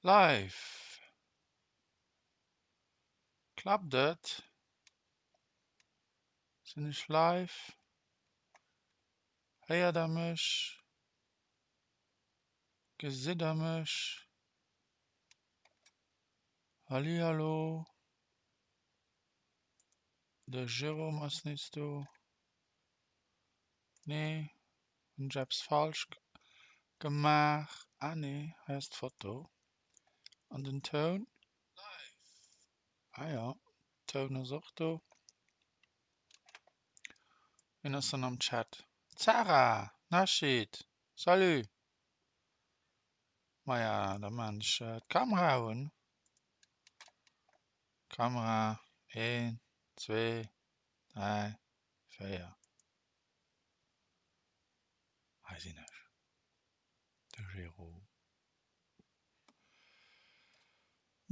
Live! Klappt et? Sinn ech live? Héiert der mech? Gesitt der mech? Hallihallo? De Jérôme ass nees do. Nee, hunn ech eppes falsch gemaach? Ah nee, hei ass d'Foto. An den Toun? Ah jo, Toun ass och do. Wien ass dann am Chat? D'Sarah! Nachid! Salut! Maja, da maan ech d'Kamera un. Kamera, een, zwee, dräi, 4. Hei sinn ech, de Jérôme.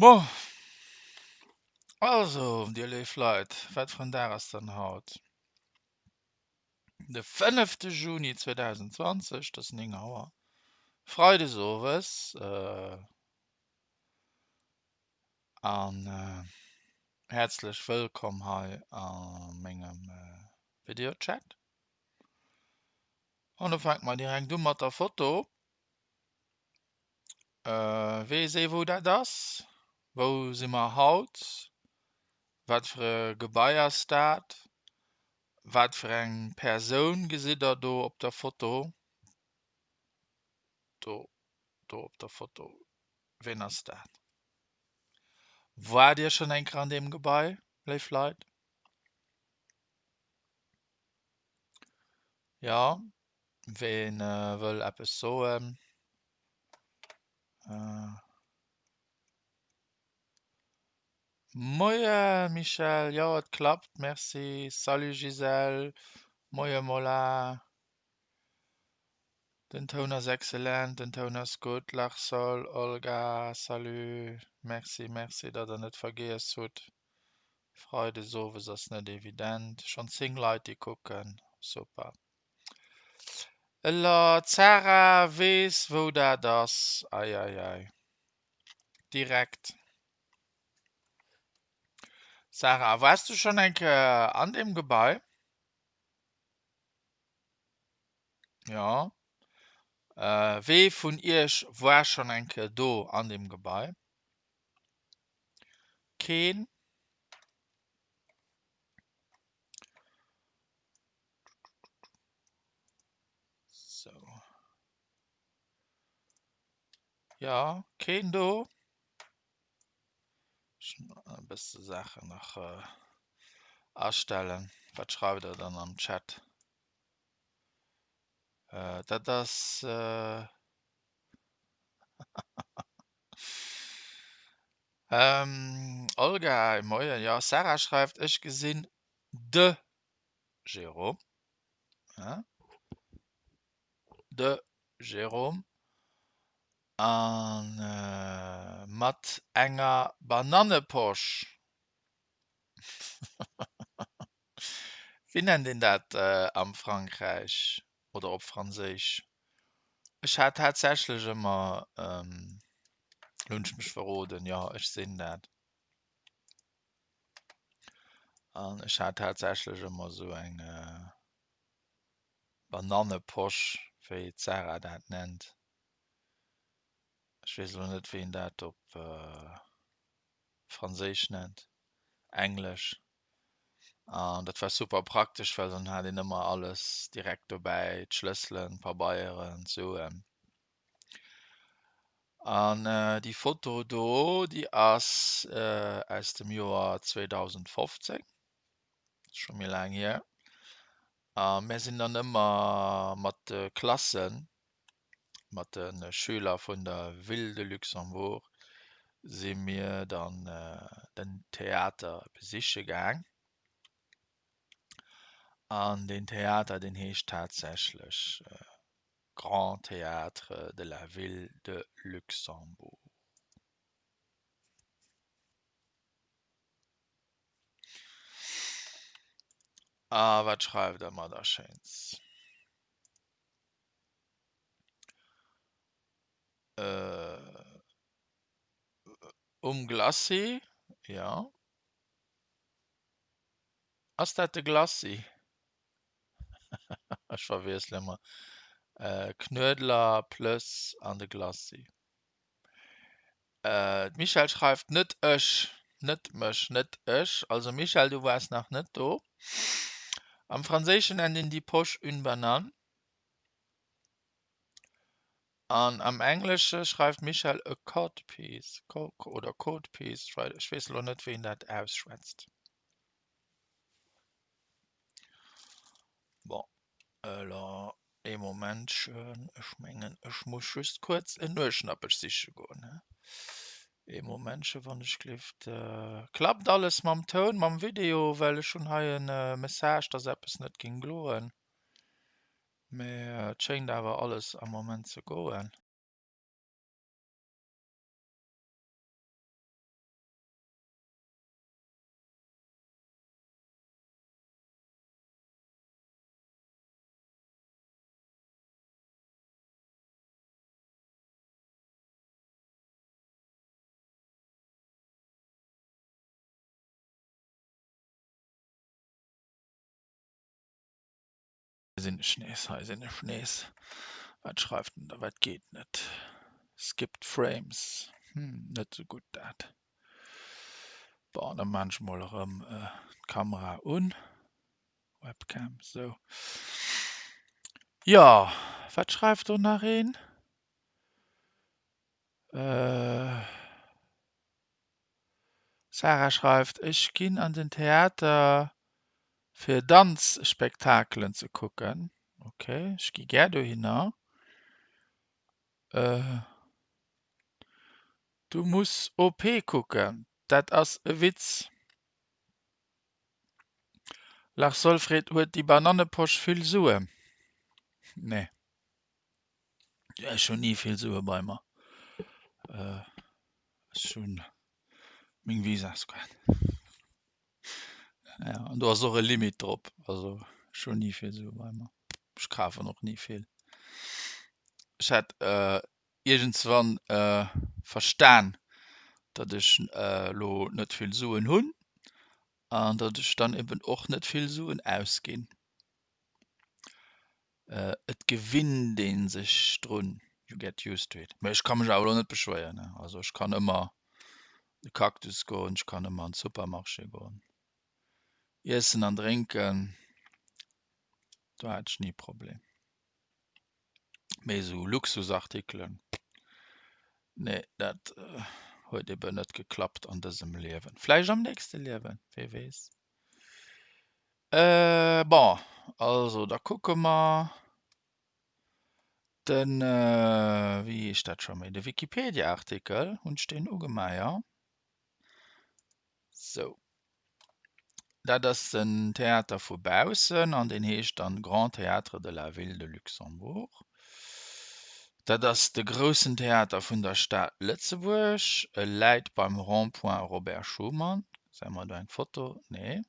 Bon, also dir léif Leit, wat fir en Dag ass dann haut? De fënnefte Juni 2020, et ass 9 Auer, Freides owes. An häerzlech wëllkomm hei a mengem Videochat. An do fänke mer direkt u mat der Foto. Weess ee wou dat ass? Wou si mer haut? Wat fir e Gebai ass dat? Wat fir eng Persoun gesitt der do op der Foto? Do, do op der Foto. Ween ass dat? Waart Dir schonn eng Kéier an deem Gebai, léif Leit? Jo, ween wëll eppes soen? Moie Michèle, jo et klappt, merci. Salut Gisèle, moie Mola. Den Toun ass excellent, den Toun ass gutt. Larsol, Olga, salut, merci, merci, datt der net vergiess hutt. Freides owes ass net evident. Schonn 10 Leit déi kucken, super. Ela, d'Sarah weess wou dat ass, eieiei, direkt. Sarah, waars du schonn eng Kéier an deem Gebai? Jo. Wee vun iech war schonn eng Kéier do an deem Gebai? Keen? Sou. Jo, keen do? Ech e bësse Saachen nach astellen. Wat schreift der dann am Chat? Dat ass Olga, Moien. Jo, Sarah schreift, ech gesinn de Jérôme. De Jérôme a mat enger Bananneposch. Wéi nennt een dat am Frankräich oder op Franséisch? Ech hat tatsächlech ëmmer, lo hunn ech mech verroden, jo ech sinn dat. An ech hat tatsächlech ëmmer esou eng Bananneposch, wéi d'Sarah dat nennt. Ech weess elo net, wéi een dat op Franséisch nennt, Englesch. An dat war super praktesch, well dann hat een ëmmer alles direkt dobäi, d'Schlësselen, d'Pabeieren, d'Suen. An déi Foto do, déi ass aus dem Joer 2015, scho méi laang hier. A mär sinn dann ëmmer mat de Klassen Mat de Schüler vun der Ville de Luxembourg si mir dann den Theater besiche gaang. An deen Theater, deen heescht tatsächlech Grand Théâtre de la Ville de Luxembourg. A wat schreift der mer da Schéins? Um Glacis, jo. Ass dat de Glacis? Ech verwiessele ëmmer Knuedler, Plëss an de Glacis. D'Michèle schreift, Net ech, net mech, net ech. Also Michèle, du waars nach net do. Am Franséischen nennt een déi Posch une banane. An am Englesche schreift d'Michèle a codpiece oder codpiece, ech weess elo net, wéi een dat ausschwätzt. Bon, elo ee Momentchen, ech mengen, ech muss just kuerz en Nueschnappech siche goen. Ee Momentchen, wann ech gleeft. Klappt alles mam Toun, mam Video? Well ech hunn hei e Message, dass eppes net géing goen. Mee et schéngt awer alles am Moment ze goen. Hei sinn ech nees, hei sinn ech nees. Wat schreift en da, wat geet net? Skipped frames, hm, net sou gutt dat. Bon, da maan ech mol erëm d'Kamera un, Webcam, sou. Jo, wat schreift do nach een? Sarah schreift, Ech ginn an den Theater fir Danzspektakelen ze kucken. Ok, ech gi gär dohinner. Du muss OP kucken, dat ass e Witz. Lars Solfred, Huet déi Bananneposch vill Suen? Nee. Ech hunn ni vill Sue bei mer. Ech hunn meng Visaskaart. Ja, an do ass och e Limit drop. Also ech hunn ni vill Sue bei mer. Ech kafen och ni vill. Ech hat iergendswann verstan, datt ech elo net vill Suen hunn an datt ech dann eben och net vill Suen ausginn. Et gewinnt ee sech drun, you get used to it. Mee ech ka mech awer elo net beschwéieren, also ech kann ëmmer de Cactus goen, ech kann ëmmer an de Supermarché goen. Iessen an drénken, do hat ech ni Problem. Mee esou Luxusartikelen, nee, dat huet eben net geklappt an dësem Liewen. Vläicht am nächste Liewen, wee weess. Bon, also da kucke mer den, wéi heescht dat scho méi, de Wikipedia-Artikel, hunn ech deen ugemaach, jo. Sou, dat ass den Theater vu baussen an deen heescht dann Grand Théâtre de la Ville de Luxembourg. Dat ass de groussen Theater vun der Stad Lëtzebuerg. E läit beim Rond-point Robert Schuman. Gesäi mer do eng Foto? Nee.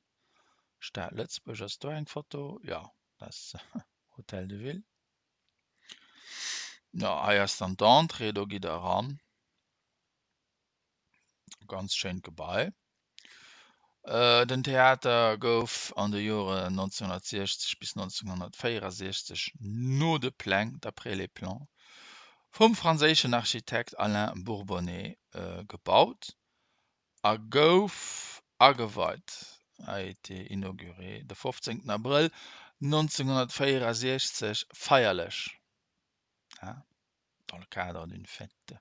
Stad Lëtzebuerg, ass do eng Foto? Jo, dat ass Hôtel de Ville. Jo, hei ass dann d'Entrée, do gitt der eran. Ganz schéint Gebai. Den Theater gouf an de Joren 1960 bis 1964 no de Pläng, d'après les plans, vum franséischen Architekt Alain Bourbonnais gebaut a gouf ageweit, a été inauguré, de 15 Abrëll 1964 feierlech. Dans le cadre d'une fête.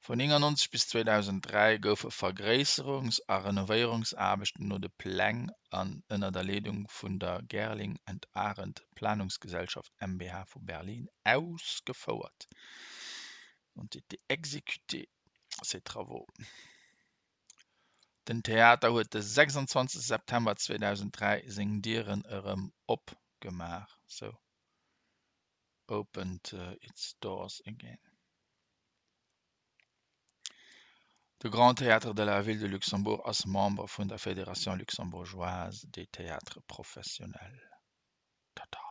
Vun 99 bis 2003 goufe Vergréisserungs a Renovéierungsaarbechten no de Pläng an ënner der Leedung vun der Gerling and Arendt Planungsgesellschaft mbH vu Berlin ausgefouert, ont été exécutés ces travaux. Den Theater huet de 26 September 2003 seng Dieren erëm opgemaach. Opened its doors again. De Grand Théâtre de la Ville de Luxembourg ass Member vun der Fédération luxembourgeoise des théâtres professionnels. Tada!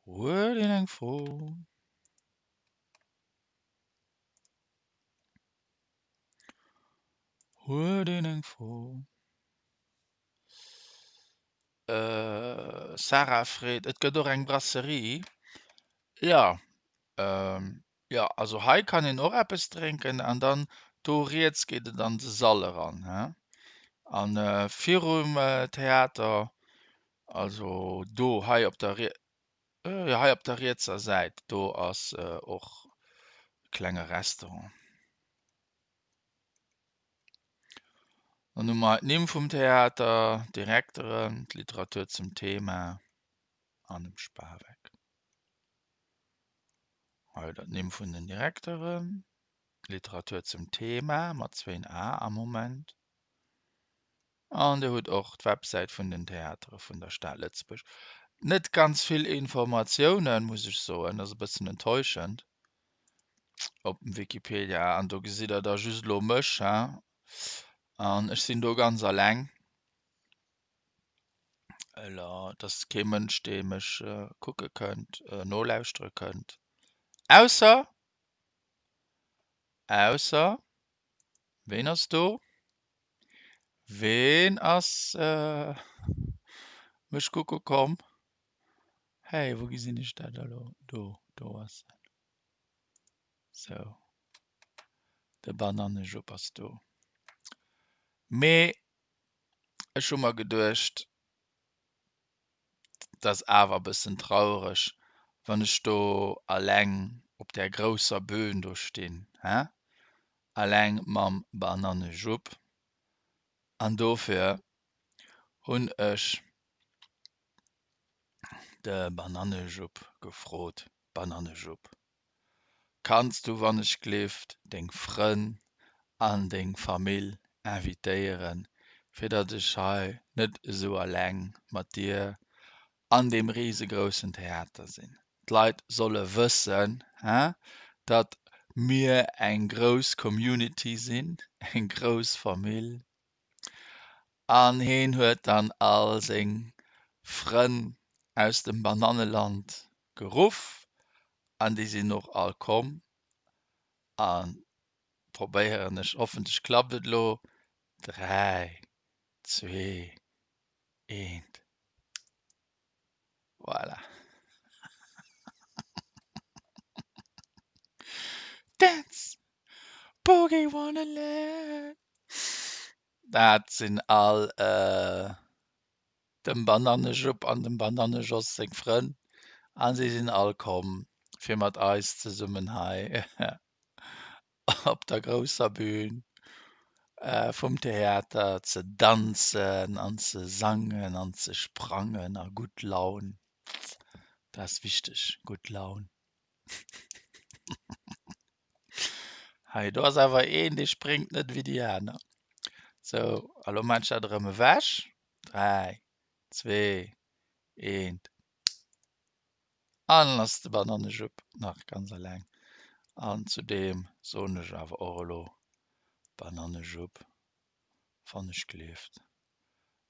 Huet een eng Fro? Huet een eng Fro? Sarah freet, Et gëtt och eng Brasserie? Jo, jo, also hei kann een och eppes drénken an dann do riets geet et an de Sall eran. An virum Theater, also do hei op der jo hei op der rietser Säit, do ass och e klenge Restaurant. Dann hu mer d'Nimm vum Theater, d'Direkteren, d'Literatur zum Thema an dem Spaweck. Hei hutt der d'Nimm vun den Direkteren, d'Literatur zum Thema mat zwéin A am Moment. An Dir hutt och d'Websäit vun den Theatere vun der Stad Lëtzebuerg. Net ganz vill Informatiounen, muss ech soen, dat ass e bëssen enttäuschend op dem Wikipedia. An do gesitt der da just elo mech, he? An ech sinn do ganz alleng. Elo, et ass kee Mënsch, dee mech kucke kënnt, nolauschtere kënnt, ausser, ausser, ween ass do? Ween ass mech kucke komm? Hey, wou gesinn ech dat elo? Do, do ass en. Sou, de Banannejupp ass do. Mee ech hu mer geduecht, 't ass awer e bëssen traureg, wann ech do alleng op där grousser Bühn do stinn, he? Alleng mam Banannejupp. An dofir hunn ech de Banannejupp gefrot, Banannejupp, kanns du wann ech glift deng Frënn an deng Famill invitéieren, fir datt ech hei net esou alleng mat dir an deem risegroussen Theater sinn. D'Leit solle wëssen, he, datt mir eng grouss Community sinn, eng grouss Famill. An heen huet dann all seng Frënn aus dem Bananneland geruff an déi sinn och all komm. A probéieren ech, hoffentlech klappt et elo, 3, 2, Eent. Voilà. Dance! Boogie Wonderland! Dat sinn all dem Banannejupp an dem Banannejoss seng Frënn. A si sinn all komm, fir mat eis zesummen hei op der grousser Bühn vum Theater ze danzen an ze sangen an ze sprangen a gutt Laun, dat ass wichteg, gutt Laun. Hei do ass awer een, dee spréngt net ewéi déi aner. Sou, a lo maan ech dat erëm ewech. 3, 2, 1. An ass de Banannejupp nach ganz eleng. An zu deem soen ech awer och elo, Banannejupp, wann ech gleeft,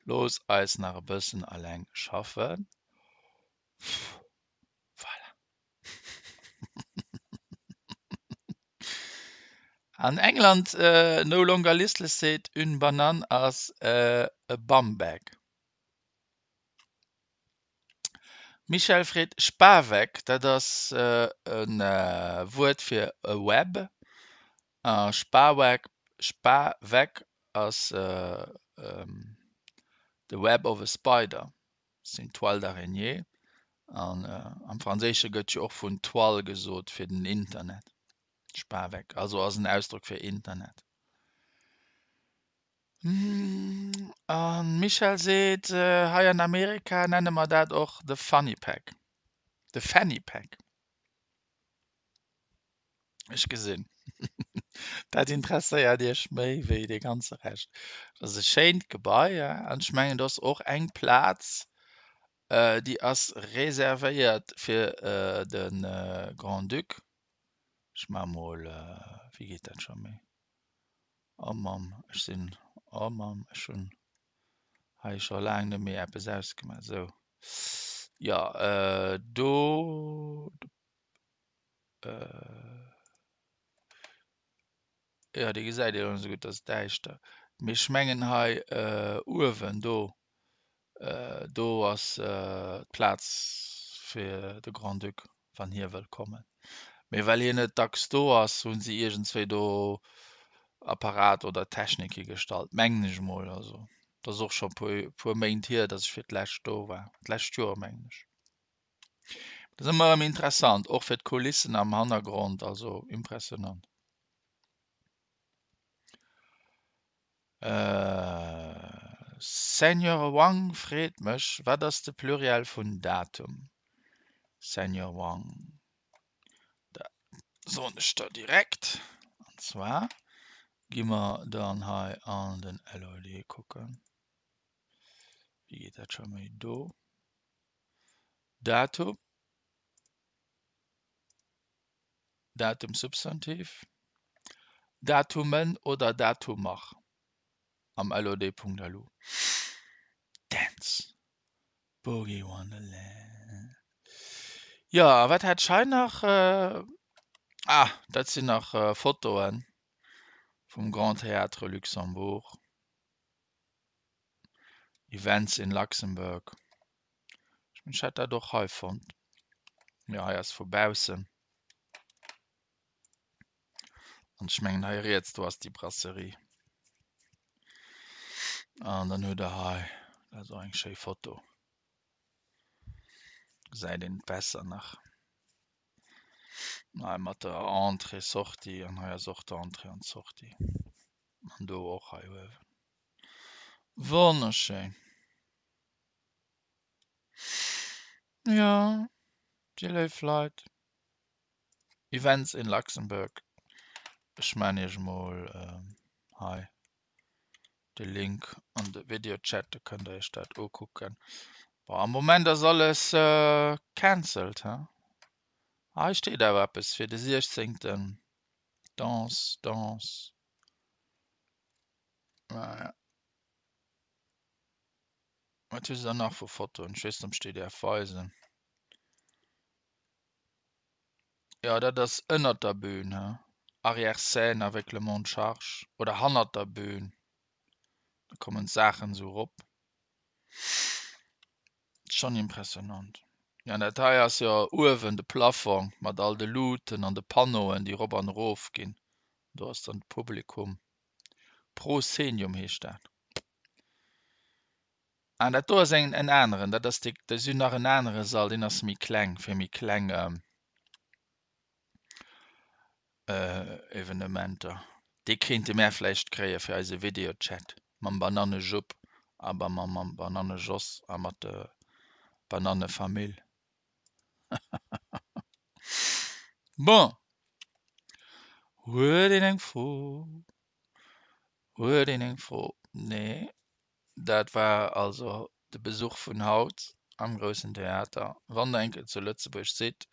looss eis nach e bëssen eleng schaffen. Voilà. An England, no longer listless seet, une banane ass e bumbag. Michèle freet, Spaweck, dat ass e Wuert fir e Web. A Spaweck, Spaweck ass the web of a spider, c'est une toile d'araignée. An am Franséische gëtt jo och vun Toile gesot fir den Internet. Spaweck also ass en Ausdrock fir Internet. An Michèle seet, Hei an Amerika nenne mer dat och the funny pack, the fanny pack. Ech gesinn, dat interesséiert Iech méi wéi dee ganze Rescht. Dat ass e schéint Gebai an ech mengen, do ass och eng Plaz, déi ass reservéiert fir de Grand-Duc. Ech maache mol, wéi geet dat scho méi? Oh Mamm, ech sinn, oh Mamm, ech hunn hei scho laang net méi eppes ausgemaach. Sou, jo, do, jo, dee gesäit een och net esou gutt, dat ass däischter. Mee ech mengen hei uewen do, do ass d'Plaz fir de Grand-Duc, wann hie wëll kommen. Mee well hien net dacks do ass, hu si iergendswéi do Apparat oder Technik higestallt, mengen ech emol. Also et ass och scho e puer Méint hier, datt ech fir d'lescht do war, d'lescht Joer mengen ech. Dat ass ëmmer erëm interessant, och fir d'Kulissen am Hannergrond, also impressionant. Seigneur Wang freet mech, wat ass de Pluriel vun Datum? Seigneur Wang, dat soen ech der direkt. An zwar gi mer dann hei an den LOD kucken. Wéi geet dat scho méi do? Datum. Datum Substantiv, Datumen oder Datumer am LOD.lu. Dance Boogie Wonderland. Jo, a wat hat ech hei nach? Ah, dat sinn nach Fotoen vum Grand Théâtre Luxembourg. Events in Luxembourg. Ech mengen, ech hätt dat och hei fonnt. Jo, hei ass vu baussen. An ech mengen hei riets, do ass déi Brasserie. An dann hutt der hei, dat ass och eng schéi Foto. Gesäit een et besser nach. Hei mat der Entrée, Sortie an hei ass och d'Entrée an d'Sortie. An do och hei uewen. Wonnerschéin. Jo, déi léif Leit. Events in Luxembourg. Ech maan iech mol hei de Link an de Videochat, da kënnt der iech dat ukucken. Bon, am Moment ass alles cancelled, he? Hei steet awer eppes fir de 16. Danse, danse. Naja. Wat hu se dann nach vu Fotoen? Ech weess net, ob ech déi däerf weisen. Jo, dat ass ënnert der Bühn, he? Arrière-scène avec le monte-charge oder hannert der Bühn. Da kommen d'Saachen esou erop. Schonn impressionant. Jo, an dat hei ass jo uewen de Plafong mat all de Luuten an de Panneauen, déi erop an erof ginn. Do ass dann d'Publikum. Proscenium heescht dat. An dat do ass en, en aneren, dat ass dee, si hunn nach en anere Sall, deen ass méi kleng, fir méi kleng Evenementer. Dee kéinte mär vläicht kréie fir eise Videochat mam Banannejupp a mam Banannejos a mat der Banannefamill. Bon, huet een eng Fro? Huet een eng Fro? Nee? Dat war also de Besuch vun haut am Groussen Theater. Wann der eng Kéier zu Lëtzebuerg sidd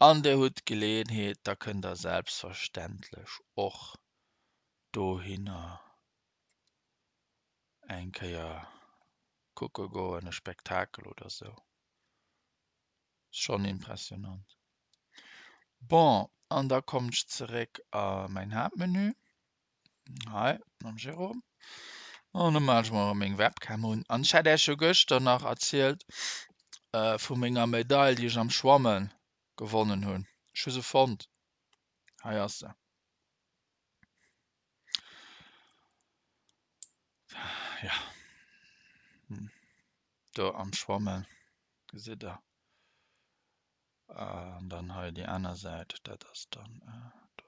an der hutt d'Geleeënheet, da kënnt der selbstverständlech och dohinner eng Kéier kucke goen, e Spektakel oder sou. Schonn impressionant. Bon, an da kommen ech zeréck a mäin Haaptmenü. Hei mam Jérôme. An da maache ech mol erëm meng Webcam un. An ech hat Iech jo gëschter nach erzielt vu menger Medail, déi ech am Schwamme gewonnen hunn. Ech hu se fonnt. Hei ass se. Ja. Do am Schwammen, gesitt Der. An dann hei déi aner Säit, dat ass dann do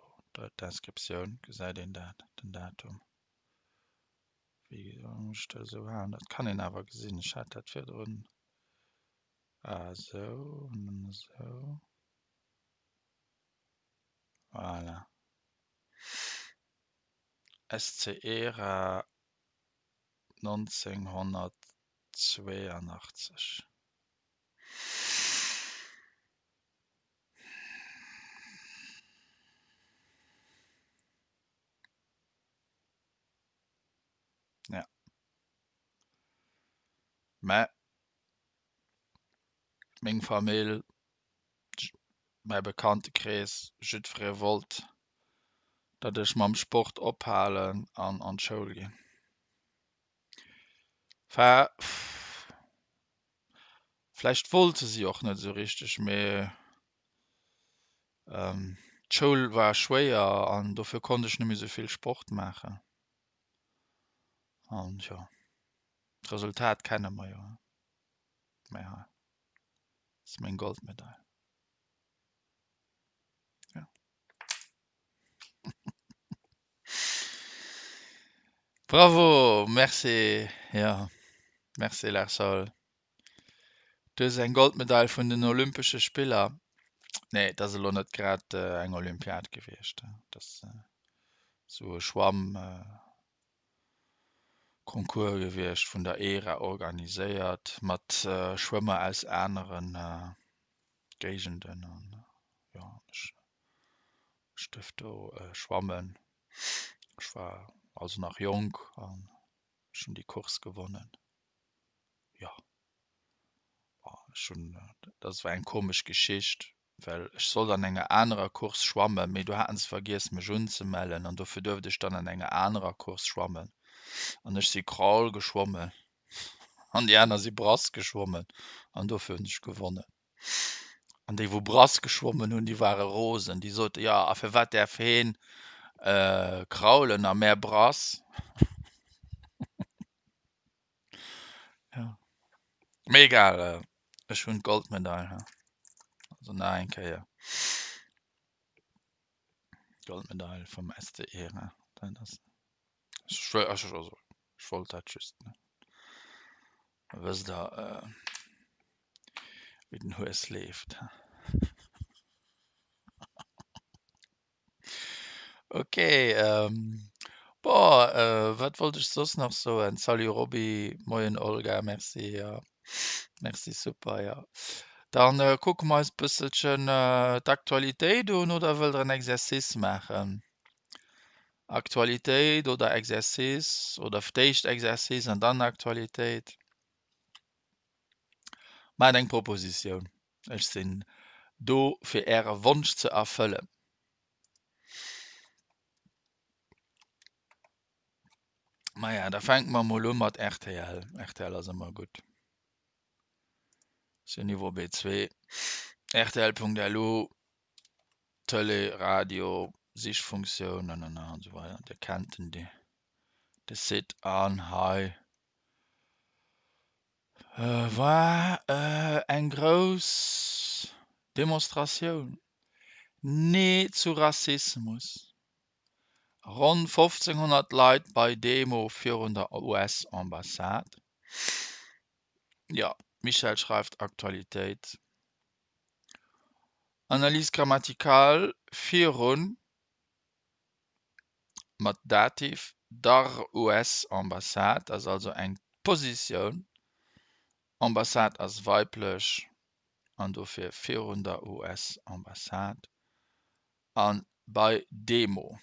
d'Inscriptioun, gesäit een dat, den Datum. Wéi muss ech dat esou halen? Dat kann een awer gesinn. Ech hat dat virdrun esou an dann esou. Voilà. SC Era 1982. Ja. Mä meng Famill, mäi Bekanntekrees, jiddweree wollt, datt ech mam Sport ophalen an an d'Schoul ginn. Enfin, vläicht wollte si och net esou richteg, mee d'Schoul war schwéier an dofir konnt ech net méi esou vill Sport maachen. An jo, d'Resultat kenne mer jo. Mä hei ass meng Goldmedail. Ja. Bravo, merci, jo, merci Larsol. Du hues eng Goldmedail vun den Olympesche Spiller. Nee, et ass elo net grad eng Olympiad gewiescht. Et ass esou e Schwamm. Concours gewiescht, vun der ERA organiséiert, mat Schwëmmer aus anere Géigenden an jo ech ech duerft do schwammen. Ech war also nach jonk an ech hunn déi Course gewonnen. Jo, ech hunn, dat war eng komesch Geschicht, well ech sollt an enger anerer Course schwammen, mee do haten se vergiess mech unzemellen an dofir duerft ech dann an enger anerer Course schwammen an ech si Crawl geschwommen an déi aner si Brass geschwommen an dofir hunn ech gewonnen. An déi wou Brass geschwommen hunn, déi ware rosen, déi sote jo a firwat däerf heen kraulen a mär Brass? Ja. Mee egal, ech hunn d'Goldmedail. Also nach eng Kéier. Goldmedail vum SDE. Dat ass. Ech, ech, also, ech wollt dat just. Ne? Wësst der, äh, wéi den Hues leeft. Ok, bon, wat wollt ech soss nach soen? Salut Roby, moien Olga, merci, jo, merci, super, jo. Dann kucke mer eis bësselchen d'Aktualitéit un, oder wëllt der en Exercice maachen? Aktualitéit oder Exercice, oder fir d'éischt Exercice an dann Aktualitéit? Maacht eng Propositioun. Ech sinn do fir äre Wonsch ze erfëllen. Maja, da fänke mer mol u mat rtl. Rtl ass ëmmer gutt. Ass jo Niveau B2. Rtl.lu, Tëlee, Radio, Sichfunktioun, nanana an esou weider. Dir kennt den, de Site an hei War eng grouss Demonstratioun Nee zu Rassismus. Ronn 1500 Leit bei Demo virun der US-Ambassade. Jo, d'Michèle schreift Aktualitéit. Analyse grammaticale virun mat Dativ der US-Ambassade ass also eng Positioun, Ambassade ass weiblech an dofir virun der US-Ambassade a bei Demo.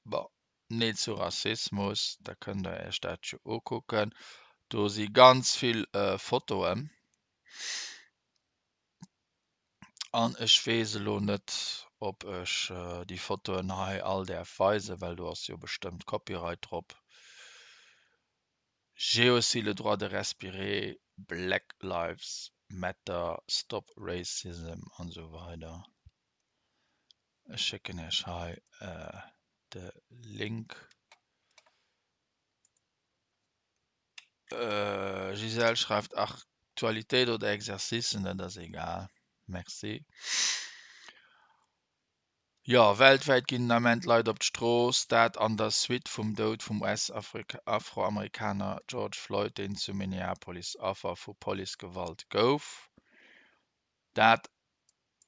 Bon, Nee zu Rassismus, da kënnt der Iech dat jo ukucken. Do si ganz vill Fotoen. An ech weess elo net, ob ech déi Fotoen hei all däerf weisen, well do ass jo bestëmmt Copyright drop. J'ai aussi le droit de respirer, Black Lives Matter, Stop Racism an esou weider. Ech schécken Iech hei de Link. Gisèle schreift, Aktualitéit oder Exercicen, dat ass egal. Merci. Jo, weltwäit ginn den Ament Leit op d'Strooss, dat an der Suite vum Doud vum US-Afroamerikaner George Floyd, deen zu Minneapolis Affer vu Policegewalt gouf. Dat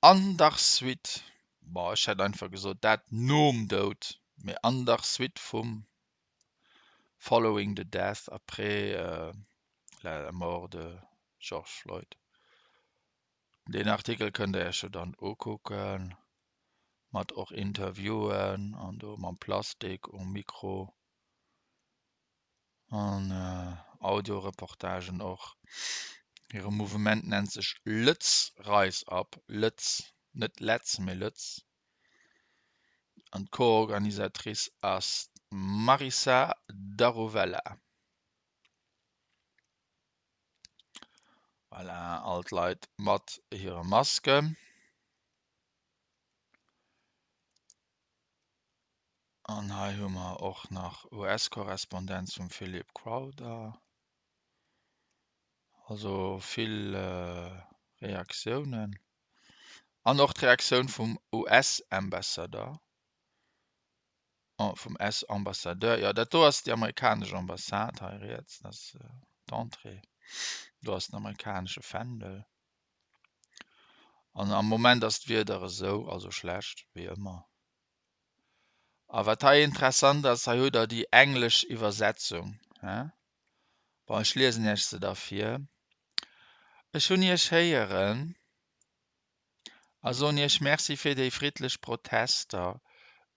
an der Suite, bon, ech hätt einfach gesot, dat nom Doud, mee an der Suite vum Following the death, après la mort de George Floyd. Deen Artikel kënnt der iech jo dann ukucken, mat och Interviewen an do mam Plastik um Mikro an Audioreportagen och. Hire Mouvement nennt sech Lëtz Rise Up, Lëtz, net Letz, mee Lëtz. An d'Co-Organisatrice ass d'Marissa Darovella. Voilà, all d'Leit mat hire Masken. An hei hu mer och nach US-Korrespondenz vum Philip Crowther. Also vill Reaktiounen. An och d'Reaktioun vum US-Ambassador. Vum S-Ambassadeur. Jo, dat do ass déi amerikanesch Ambassade hei riets. Dat ass d'Entrée. Do ass den amerikanesche Fändel. An am Moment ass d'Wieder esou, also schlecht, wéi ëmmer. A wat hei interessant ass, hei hutt der déi englesch Iwwersetzung. Bon, ech liesen iech se da vir. Ech hunn iech héieren a soen iech Merci fir déi friddlech Protester,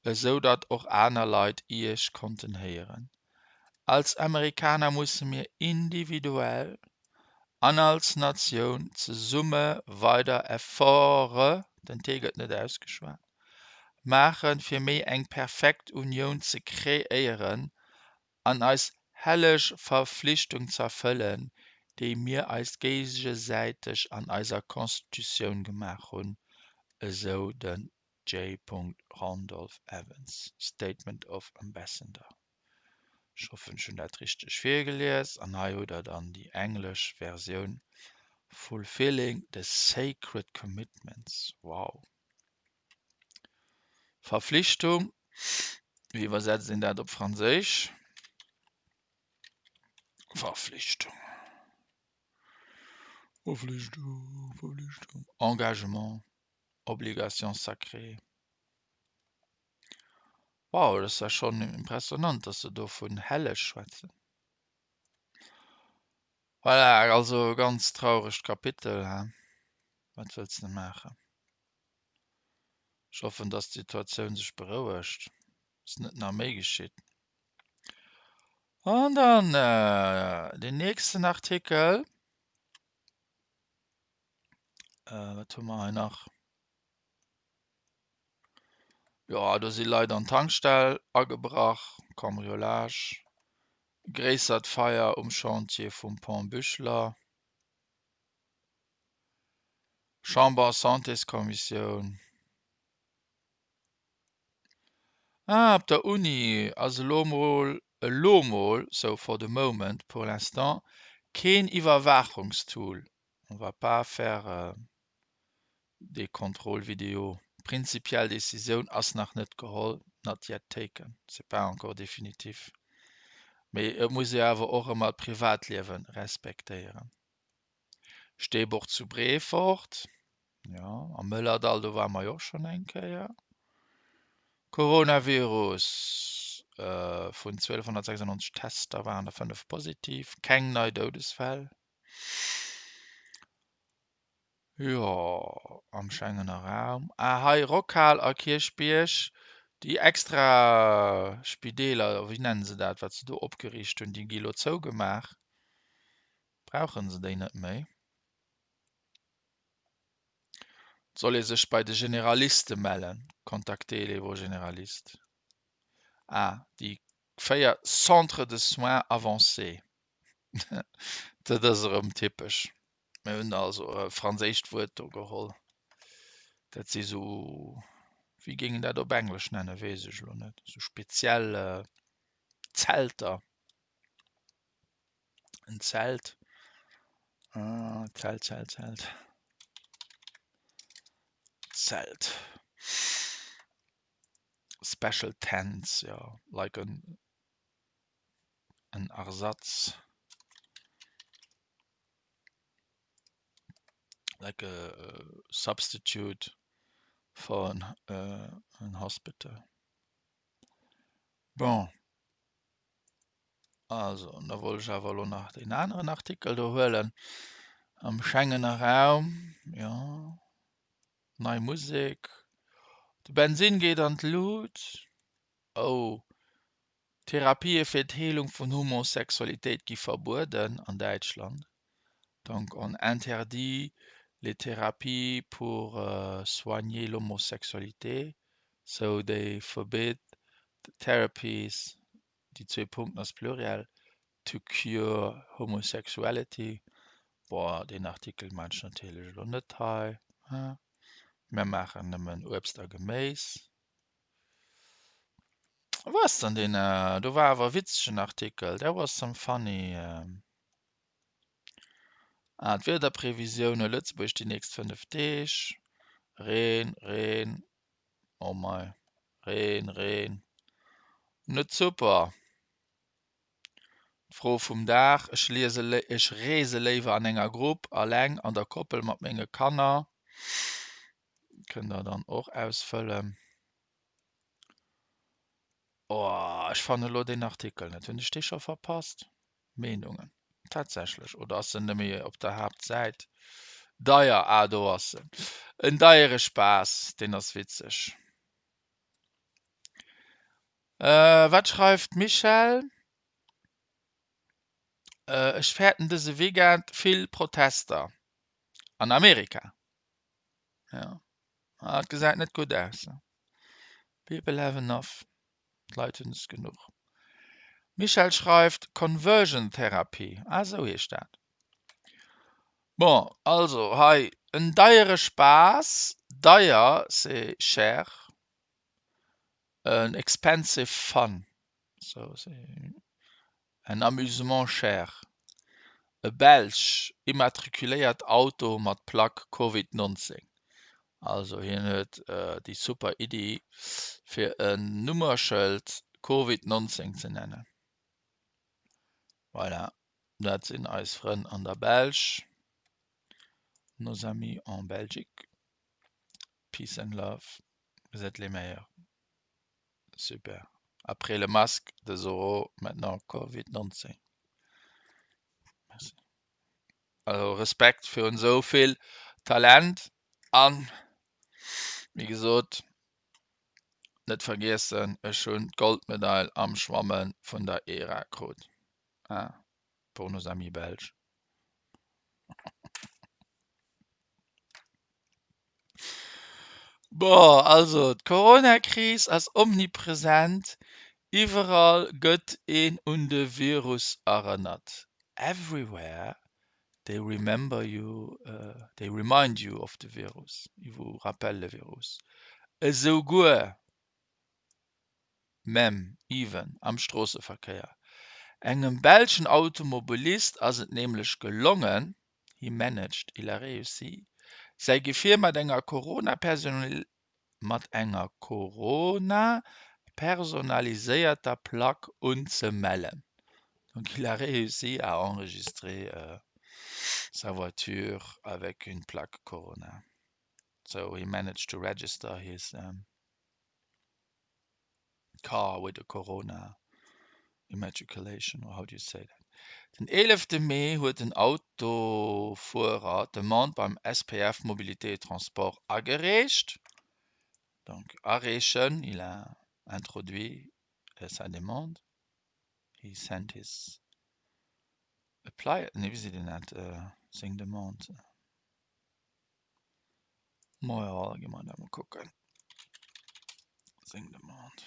esou datt och aner Leit iech konnten héieren. Als Amerikaner musse mir individuell an als Natioun zesumme weider Efforte, den T gëtt net ausgeschwat, maachen, fir méi eng perfekt Unioun ze kreéieren an eis helleg Verflichtung z'erfëllen, déi mir eis géigesäiteg an eiser Constitutioun gemaach hunn, esou den J. Randolph Evans, Statement of Ambassador. Ech hoffen, ech hunn dat richteg virgelies. An hei hutt Der dann déi englesch Versioun, Fulfilling the sacred commitments. Wow! Verflichtung, wéi iwwersetzt een dat op Franséisch? Verflichtung, Verflichtung, Verflichtung, Engagement. Obligation sacrée. Wow, dat ass ja schonn impressionant, dass se do vun helleg schwätzen. Voilà, also e ganz trauregt Kapitel, he? Wat wëlls de maachen? Ech hoffen, dass d'Situatioun sech berouegt, dass net nach méi geschitt. An dann deen nächsten Artikel. Wat hu mer hei nach? Jo, do si Leit an d'Tankstell agebrach, Cambriolage, gréissert Feier um Chantier vum Pont Buchler, Chamber-Santéskommissioun. Ah, op der Uni ass elo mol, elo mol, so for the moment, pour l'instant, keen Iwwerwaachungstool. On va pas faire des contrôles vidéo. Prinzipiell Decisioun ass nach net geholl, not yet taken, c'est pas encore définitif. Mee et muss ee awer och ëmmer d'Privatliewe respektéieren. Steeboch zu Breefort, jo, am Mëllerdall, do ware mer jo och schonn eng Kéier. Coronavirus, Vun 1296 Tester waren der 5 positiv, keng nei Doudesfäll. Jo, am Schengener Raum. Ah, hei Rockhal a Kierchbierg, déi extra Spideeler, wéi nennen se dat, wat se do opgeriicht hunn, déi gi lo zougemaach. Brauche se déi net méi? Et soll ee sech bei de Generaliste mellen, contactez les vos généralistes. Ah, déi 4 Centres de soins avancés, dat ass erëm typesch. Mir hunn also e franséischt Wuert do geholl. Dat si sou, wéi géing een dat op Englesch nennen, weess ech elo net, sou speziell Zelter. En Zelt. Ah, Zelt, Zelt, Zelt. Zelt. Special tents, ja, like en, en Ersatz. Like a substitute for an, uh, an hospital. Bon. Also, an da wollt ech awer elo nach deen aneren Artikel do huelen. Am Schengener Raum, jo, nei Musek, de Bensinn geet an d'Lut, oh, Therapië fir d'Heelung vun Homosexualitéit gi verbueden an Däitschland. Donc on interdit les thérapies pour soigner l'homosexualité, so they forbid the therapies déi zwee Punkten ass Pluriel, to cure homosexuality. Boah, deen Artikel maan ech natierlech elo net hei. Mir maachen nëmmen Uebst a Geméis. Wou ass dann deen? Do war awer e witzegen Artikel. There was some funny. Ah, d'Wiederprevisioune Lëtzebuerg déi nächst 5 Deeg. Reen, Reen, oh mei, Reen, Reen. Net super. D'Fro vum Dag, Ech liese ech reese léiwer an enger Grupp, alleng, an der Koppel, mat menge Kanner. Kënnt der dann och ausfëllen. Oh, ech fannen elo deen Artikel net. Hunn ech dee scho verpasst? Meenungen. Tatsächlech. Oder ass en nëmme op der Haaptsäit? Deier, ah do ass en. En deiere Spaass, deen ass witzeg. Wat schreift d'Michèle? Ech fäerten dëse Weekend vill Protester an Amerika. Jo, et gesäit net gutt aus. People have enough. D'Leit hunn es genuch. D'Michèle schreift, Conversion Therapy, ah esou heescht dat. Bon, also hei en deiere Spaass, deier, c'est cher. En expensive fun, so en amusement cher, e belsch immatrikuléiert Auto mat Plack Covid 19. Also hien huet déi super Iddi fir en Nummerschëld Covid 19 ze nennen. Voilà, dat sinn eis Frënn an der Belsch, nos amis en Belgique. Peace and love. Vous êtes les meilleurs. Super. Après le masque de Zorro, maintenant Covid-19. Merci. Also Respekt fir un esou vill Talent an wéi gesot net vergiessen, ech hunn d'Goldmedail am Schwamme vun der ERA krut. Ah, pour nos amis belges. Bon, also d'Coronakris ass omnipresent, iwwerall gëtt een un de Virus erënnert. Everywhere they remember you, they remind you of the virus, ils vous rappellent le virus. Esouguer Même, even, am Stroosseverkéier. Engem belschen Automobilist ass et nämlech gelongen, he managed, il a réussi, säi Gefier mat enger mat enger Corona-personaliséierter Plack unzemellen. Donc il a réussi à enregistrer sa voiture avec une plaque Corona. So he managed to register his car with a corona immatriculation, or how do you say that? Den eelefte Mee huet den Autofuerer d'Demande beim SPF Mobilité et Transport agereecht, donc areechen, il a introduit sa demande, he sent his apply, nee wéi seet een dat, seng Demande. Majo, da gi mer dat mol kucken. Seng Demande.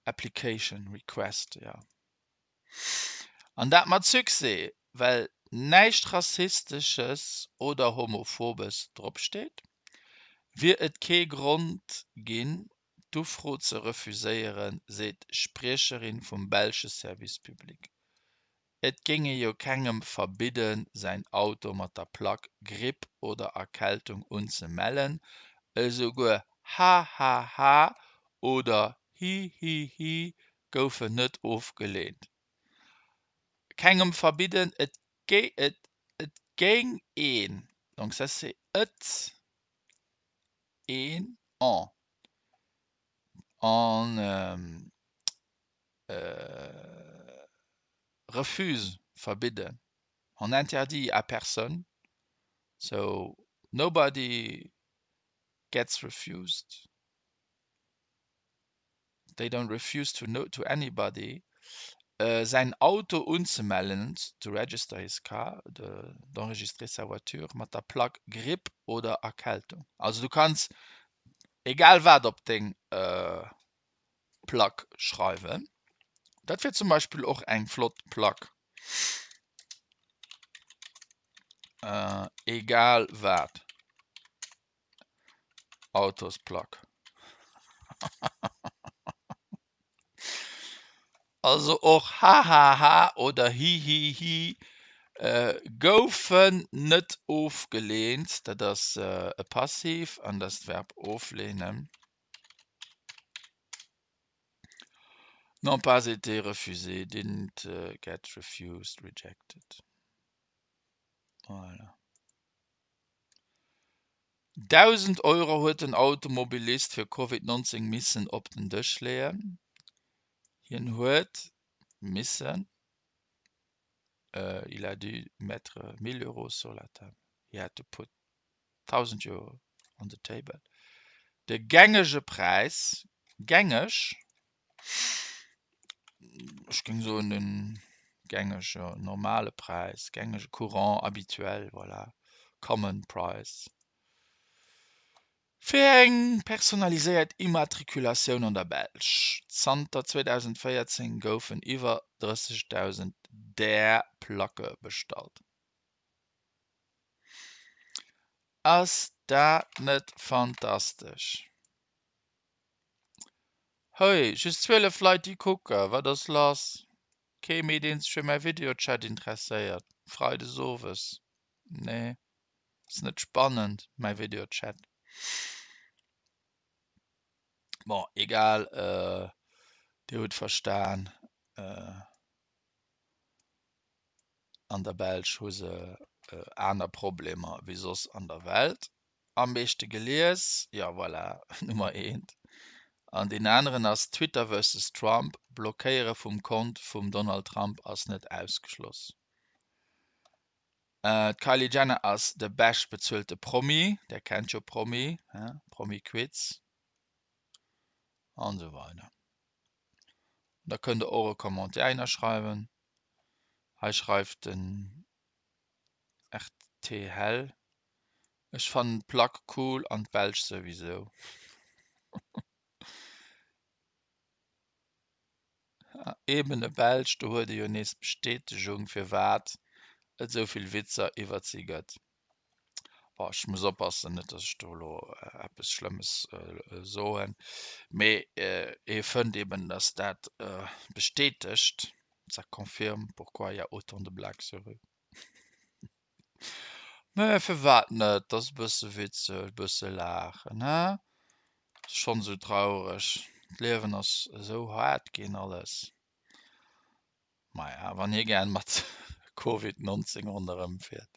Application, Request, jo. An dat mat Succès, well näischt Rassistesches oder Homophobes dropsteet, wier et kee Grond ginn, d'Ufro ze refuséieren, seet d'Spriecherin vum belsche Service public. Et géing ee jo kengem verbidden, säin Auto mat der Plack Gripp oder Erkältung unzemellen, esouguer HHH oder Hihihi goufen net ofgeleent. Kengem verbidden, et géing een, donc ça c'est et een, en, en refuse, verbidden, on interdit à personne, so nobody gets refused, they don't refuse to no to anybody, säin Auto unzemellen, to register his car, d'enregistrer sa voiture, mat der Plack Gripp oder Erkältung. Also du kanns egal wat op deng Plack schreiwen. Dat wier zum Beispill och eng flott Plack. Egal wat. Autosplack. Also och hahaha oder hihihi goufen net ofgeleent. Dat ass e Passiv an dat ass d'Verb oflehnen. N'ont pas été refusés, didn't get refused, rejected. Voilà. 1.000 Euro huet den Automobilist fir Covid 19 missen op den Dësch leeën. Hien huet missen, il a dû mettre 1.000 euros sur la table, he had to put 1.000 euro on the table. De gängege Präis, gängeg, ech géing soen de gängege, normale Präis, gängege, courant, habituel, voilà, common price, fir eng personaliséiert Immatrikulatioun an der Belsch. Zanter 2014 goufen iwwer 30.000 där Placke bestallt. Ass dat net fantastesch? Hey, just 12 Leit déi kucken, wat ass lass? Kee méi deen sech fir mäi Videochat interesséiert, Freides owes? Nee, ass net spannend mäi Videochat. Bon, egal, dir hutt verstan. An der Belsch hu se aner Problemer wéi soss an der Welt. Am meeschte gelies, jo voilà, Nummer eent. An deen aneren ass Twitter versus Trump, Blockéiere vum Kont vum Donald Trump ass net ausgeschloss. D'Kylie Jenner ass de bescht bezuelte Promi, där kennt jo Promi, Promi-Quiz an esou weider. Da kënnt der och e Commentaire ënnerschreiwen. Hei schreift den RTHell, Ech fannen d'Plack cool an d'Belsch souwisou. Eben e Belsch, do huet ee jo nees d'Bestätegung firwat et esou vill Witzer iwwert si gëtt. Bon, ech muss oppassen, net datt ech do elo eppes Schlëmmes soen, mee hie fënnt eben, datt dat bestätegt, ça confirme pourquoi il y a autant de blagues sur eux. Mä firwat net, 't ass e bësse witzeg, e bësse laachen, he? Ass schonn esou traureg, d'Liewen ass esou haart ginn alles. Maja, wann hie gär mat Covid 19 ronderëm fiert.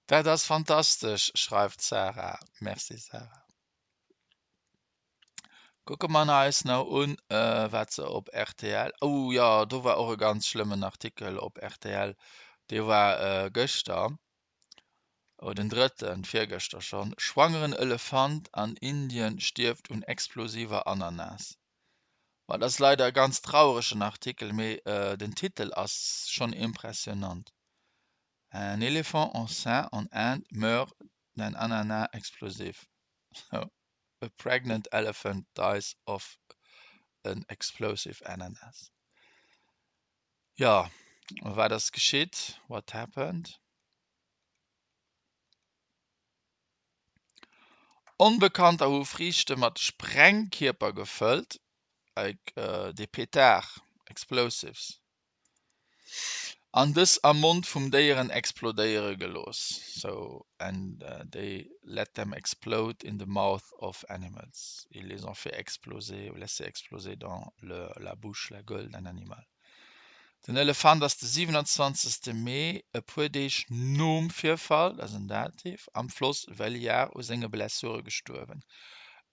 Dat ass fantastesch, schreift d'Sarah. Merci Sarah. Kucke mer eis nach un, wat se op rtl, oh jo, do war och e ganz schlëmmen Artikel op rtl, dee war gëschter, oh den drëtten, virgëschter schonn, Schwangeren Elefant an Indien stierft un explosiver Ananas. Bon, dat ass leider e ganz trauregen Artikel, mee den Titel ass schonn impressionant, Un éléphant enceint en Inde meurt d'un ananas explosif. A pregnant elephant dies of an explosive ananas. Jo, wat ass geschitt? What happened? Onbekannter hu Friichte mat Sprengkierper gefëllt, like des pétards, explosives. An dës am Mond vum Déieren explodéiere gelooss, so and they let them explode in the mouth of animals, ils les ont fait exploser ou laissé exploser dans le la bouche, la gueule d'un animal. Den Elefant ass de 27 Mee, e puer Deeg nom Virfall, dat ass en Dativ, am Floss Veliar u senge Blessure gestuerwen.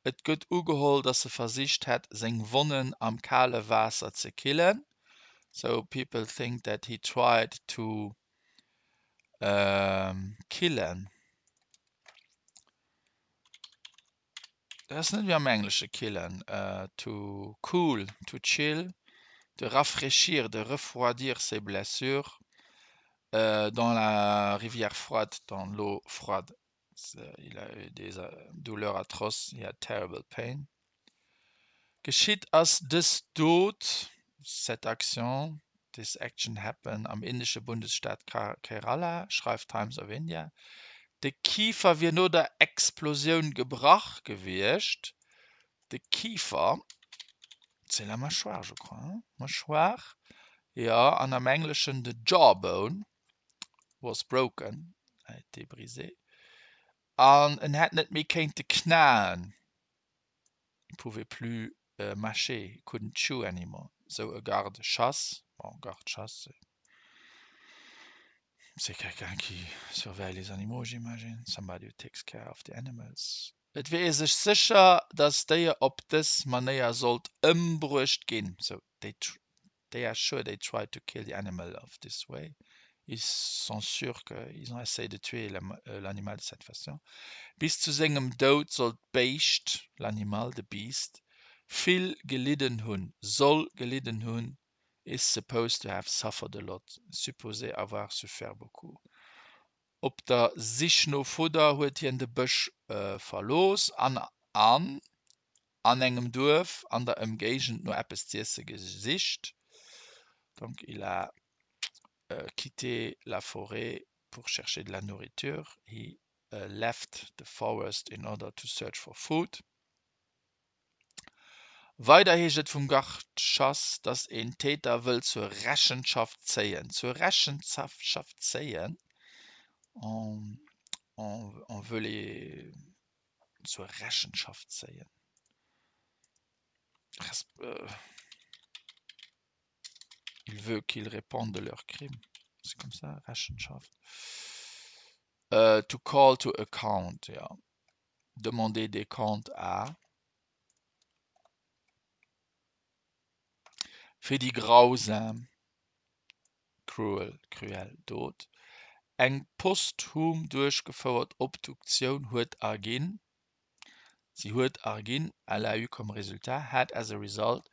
Et gëtt ugeholl, datt e versicht hätt, seng Wonnen am kale Waasser ze killen. So people think that he tried to um, killen. Dat ass net wéi am Englesche killen. Uh, to cool, to chill, de rafraîchir, de refroidir ses blessures uh, dans la rivière froide, dans l'eau froide. Il a eu des douleurs atroces, he had terrible pain. Geschitt ass dës Dot, cette action, This action happened am indesche Bundesstaat Kerala, schreift Times of India. De Kifer wier no der Explosioun gebrach gewiescht. De Kifer, c'est la mâchoire, je crois, hein? Mâchoire, jo, an am Engleschen the jawbone was broken, a été brisé, an en hätt net méi kéinte knaen, il pouvait plus mâcher, he couldn't chew anymore, sou e Garde-chasse, bon, Garde-chasse, c'est quelqu'un qui surveille les animaux, j'imagine, somebody who takes care of the animals. Et wier ee sech sécher, datt d'Déier op dës Manéier sollt ëmbruecht ginn, so they they are sure they tried to kill the animal of this way, ils sont sûrs que ils ont essayé de tuer l'animal de cette façon. Bis zu sengem Doud soll d'Béischt, l'animal, the beast, vill gelidden hunn, soll gelidden hunn, is supposed to have suffered a lot, supposé avoir souffert beaucoup. Op der Sich no Fudder huet hien de Bësch verlooss an an an engem Duerf an der Ëmgéigend no eppes z'iesse gesicht. Donc il a quitté la forêt pour chercher de la nourriture, he left the forest in order to search for food. Weider heescht et vum Garde-chasse, datt een d'Täter wëll zur Rechenschaft zéien. Zur Rechenschaft zéien, on on veut les zur Rechenschaft zéien, resp. Il veut qu'ils répondent de leurs crimes, c'est comme ça, Rechenschaft, to call to account, jo, demander des comptes à. Fir déi grausam, cruel, cruel Dot. Eng posthum duerchgefouert Obduktioun huet erginn, si huet erginn, elle a eu comme résultat, had as a result,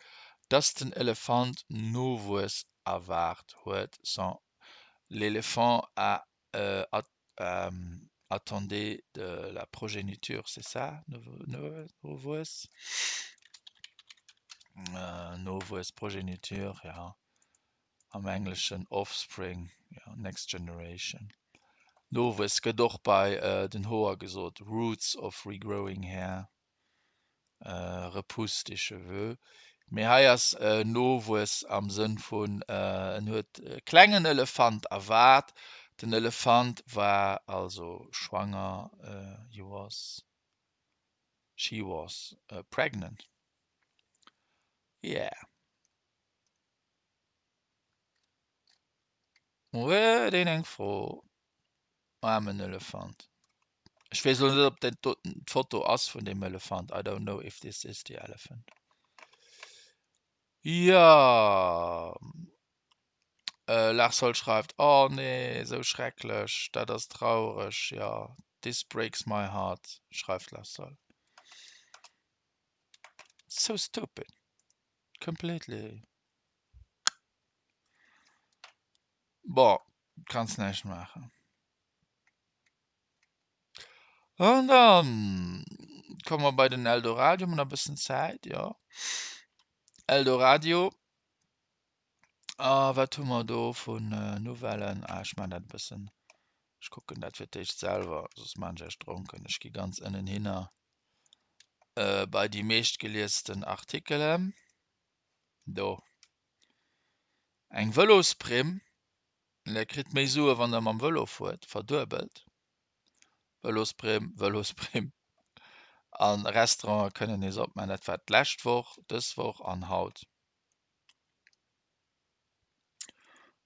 datt den Elefant Nowuess erwaart huet, son, l'éléphant a attendait de la progéniture, c'est ça, Nowuess? Nowuess, progéniture, jo, am Engleschen offspring, jo, next generation. Nowuess gëtt och bei den Hoer gesot, roots of regrowing hair. Repousse des cheveux. Mee hei ass Nowuess am Sënn vun en huet e klengen Elefant erwaart. Den Elefant war also schwanger, he was, she was pregnant. Yeah. Huet een eng Fro? Aarmen Elefant. Ech weess elo net op dat doten d'Foto ass vun deem Elefant. I don't know if this is the elephant. Jo. Lars Holl schreift, Oh nee, esou schrecklech, dat ass traureg, jo. This breaks my heart, schreift Lars Holl. So stupid. Completely. Bon, kanns näischt maachen. An dann komme mer bei den Eldoradio, mir hunn nach e bëssen Zäit, jo. Eldoradio, a wat hu mer do vun Nouvellen? Ah, ech maachen dat e bëssen, ech kucken dat fir d'éischt selwer, soss maachen ech iech dronken. Ech gi ganz ënnenhinner bei déi meeschtgeliesten Artikelen. Do. Eng Vëlosprimm, Der kritt méi Sue wann der mam Vëlo fuert, verduebelt. Vëlosprimm, Vëlosprimm. An Restaurante kënnen nees opmaachen. Dat war d'lescht Woch, dës Woch an haut.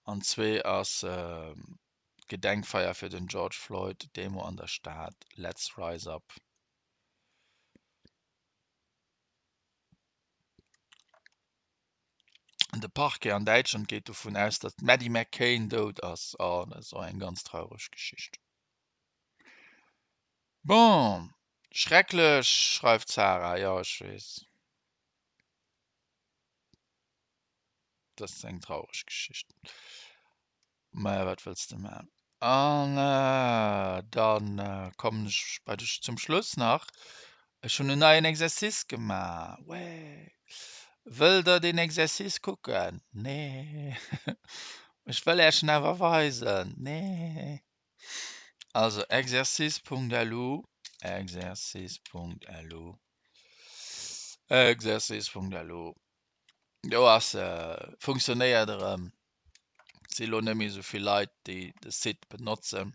An zwee ass d'Gedenkfeier fir den George Floyd, Demo an der Stad, Let's Rise Up. De Parquet an Däitschland geet dovun aus, datt d'Maddie McCain dout ass. Oh, dat ass och eng ganz traureg Geschicht. Bon, schrecklech, schreift d'Sarah. Jo, ech weess. Dat ass eng traureg Geschicht. Maja, wat wëlls de man? An dann kommen ech bei de zum Schluss nach. Ech hunn en neien Exercice gemaach. Way! Wëllt der deen Exercice kucken? Nee. Ech wëll Äech en awer weisen. Nee. Also exercice.lu, exercice.lu, exercice.lu. Do ass se, funktionéiert erëm. Et si lo net méi esou vill Leit, déi de Site benotzen.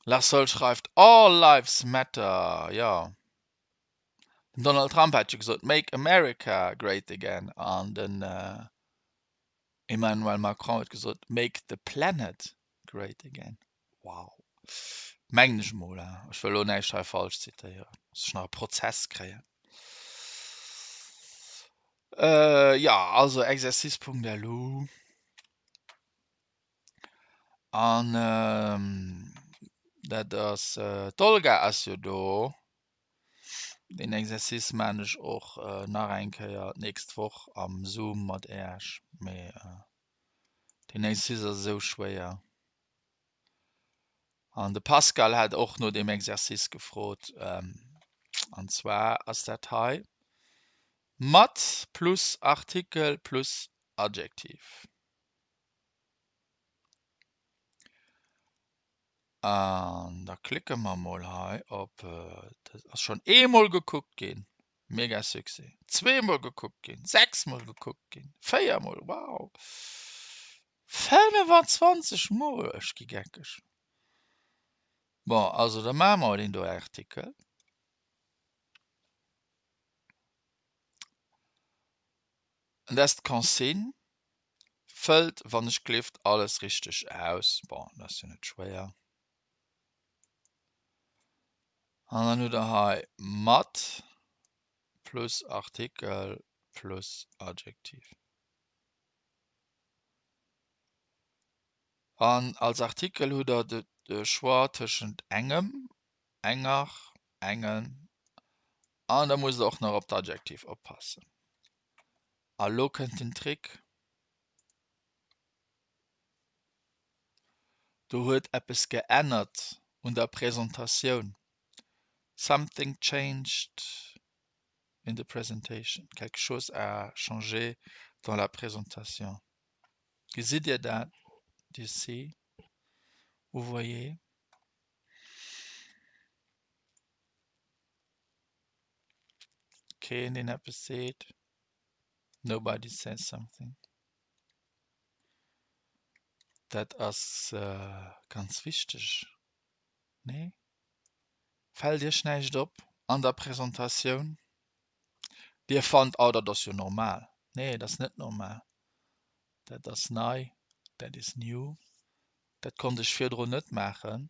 Larsol schreift, All lives matter. Jo. Den Donald Trump hat jo gesot, Make America great again. An den Emmanuel Macron huet gesot, Make the planet great again. Wow. Mengen ech mol, hein. Ech wëll elo näischt hei falsch zitéieren, dass ech nach e Prozess kréien. Jo, also exercice.lu. An dat ass, d'Olga ass jo do. Deen Exercice maan ech och nach eng Kéier d'nächst Woch am Zoom mat Äech, mee deen Exercice ass esou schwéier. An de Pascal hat och no deem Exercice gefrot, an zwar ass dat hei, mat plus Artikel plus Adjektiv. An da klicke mer mol hei op, dat ass schonn eemol gekuckt ginn, mega Succès, zweemol gekuckt ginn, sechsmol gekuckt ginn, véiermol, wow, 25 mol, ech gi geckeg. Bon, also da maache mer deen do Artikel. An dat ass d'Consigne. Fëllt wann ech glift alles richteg aus. Bon, dat ass jo net schwéier. An dann hutt der hei mat plus Artikel plus Adjektiv. An als Artikel hutt der de Choix tëschent engem, enger, engen an da musst der och nach op d'Adjektiv oppassen. A lo kënnt den Trick. Do huet eppes geännert un der Presentatioun. Something changed in the presentation. Quelque chose a changé dans la présentation. Gesitt Dir dat? Do you see? Vous voyez? Keen deen eppes seet. Nobody says something. Dat ass ganz wichteg, nee? Fält Iech näischt op an der Presentatioun? Dir fannt, oh dat ass jo normal. Nee, dat ass net normal. Dat ass nei, that is new. Dat konnt ech virdrun net maachen.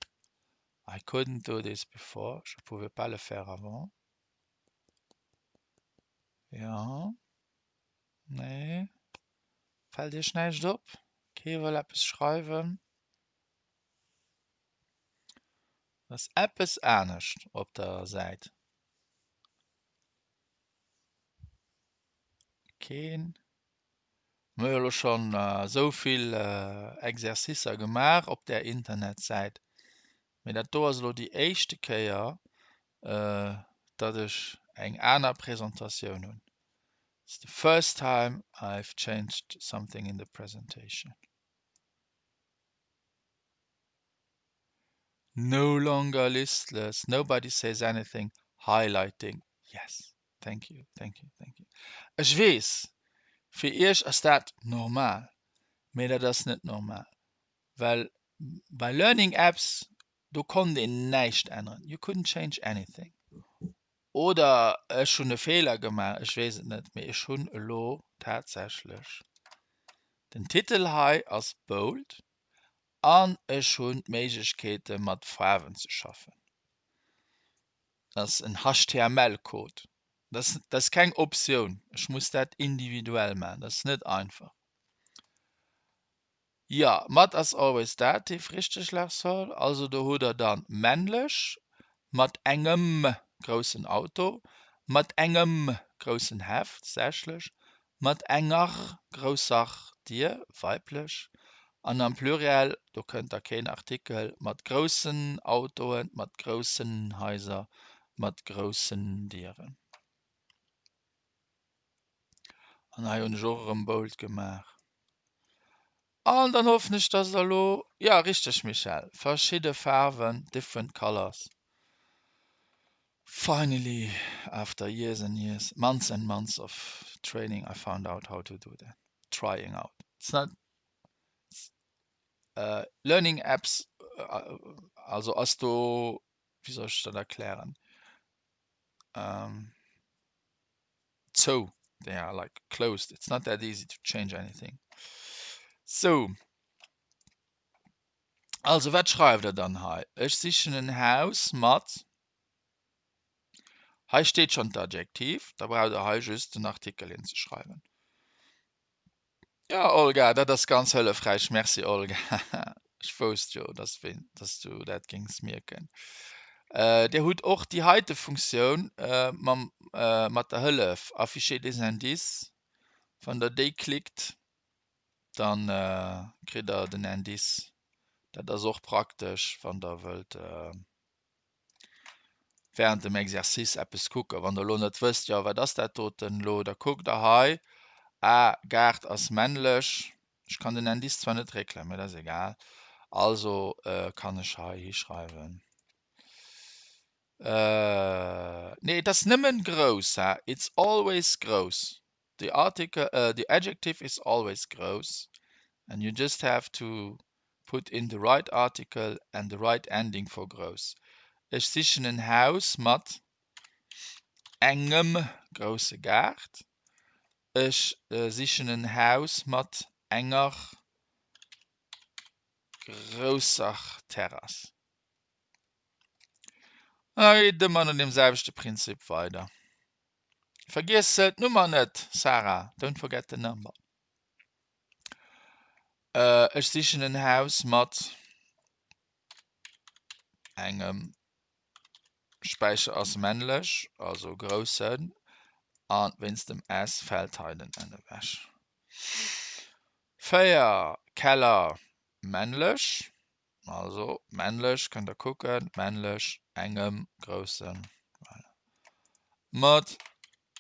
I couldn't do this before, je pouvais pas le faire avant. Jo, nee, fält Iech näischt op? Kee wëll eppes schreiwen? Et ass eppes anescht op der Säit. Keen? Mir hu jo elo schonn esou vill Exercicer gemaach op där Internetsäit, mee dat do ass elo déi éischte Kéier, datt ech eng aner Presentatioun hunn. It's the first time I've changed something in the presentation. No longer listless, nobody says anything, highlighting, yes, thank you, thank you, thank you. Ech weess, fir iech ass dat normal, mee dat ass net normal, well bei Learning Apps Do konnt een näischt änneren, you couldn't change anything. Oder ech hunn e Feeler gemaach, ech weess et net, mee ech hunn elo tatsächlech, den Titel hei ass bold an ech hunn d'Méiglechkeete mat Faarwen ze schaffen. Dat ass en HTML-Code, dat ass keng Optioun, ech muss dat individuell maachen, dat ass net einfach. Jo, mat ass always Dativ, richteg Larsol. Also do hutt der dann männlech, mat engem groussen Auto, mat engem groussen Heft, sächlech, mat enger grousser Dier, weiblech, an am Pluriel, do kënnt da keen Artikel, mat groussen Autoen, mat groussen Haiser, mat groussen Dieren. An hei hunn ech och erëm bold gemaach. An dann hoffen ech, dass der elo, ja richteg Michèle, verschidde Faarwen, different colors. Finally, after years and years, months and months of training, I found out how to do that. Trying out. It's not uh, learning apps, uh, also ass do, wéi soll ech dat erklären? Um, zou, they are like closed. It's not that easy to change anything. So. Also, wat schreift der dann hei? Ech sichen en Haus mat. Hei steet schonn d'Adjektiv, da braucht der hei just den Artikel hinzeschreiwen. Ja, Olga, dat ass ganz hëllefräich. Merci, Olga. Ech wousst jo, dass, dass du dat géings mierken. Äh, Dir hutt och déi heite Funktioun äh, mam, äh, mat der Hëllef Afficher des indices. Wann der déi klickt, dann äh, kritt der den Indice. Dat ass och praktesch, wann der wëllt äh, während dem Exercice eppes kucken. Wann der elo net wësst, jo wat ass dat doten elo, da kuckt der hei, ah, Gaart ass männlech. Ech kann den Indice zwar net réckelen, mä dat ass egal. Also äh, kann ech hei hischreiwen. Äh, nee, et ass nëmmen grouss, ha? It's always grouss. The article, uh, the adjective is always grouss. And you just have to put in the right article and the right ending for grouss. Ech sichen en Haus mat engem grousse Gaart. Ech äh, sichen en Haus mat enger grousser Terrass. Da geet ëmmer no dem selwechte Prinzip weider. Vergiess d'Nummer net, Sarah. Don't forget the number. Äh, ech sichen en Haus mat engem Späicher ass männlech, also groussen, an wéinst dem S fält hei den N ewech. 4 Keller männlech, also männlech kënnt der kucken, männlech engem groussen, voilà. Mat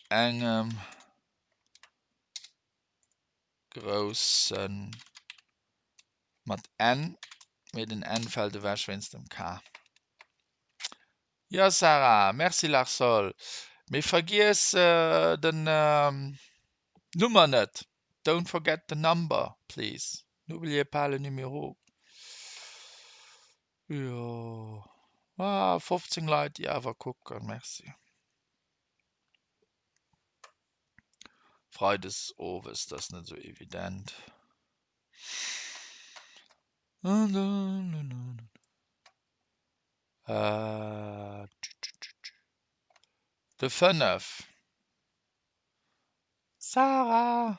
engem groussen mat N, mee den N fält ewech wéinst dem K. Ja Sarah, merci Larsol. Mee vergiess äh, den ähm, Nummer net. Don't forget the number, please. N'oubliez pas le numéro. Jo. Ah, 15 Leit, déi awer kucken. Merci. Freides owes, dat ass net esou evident. Äh, de 5. Sarah!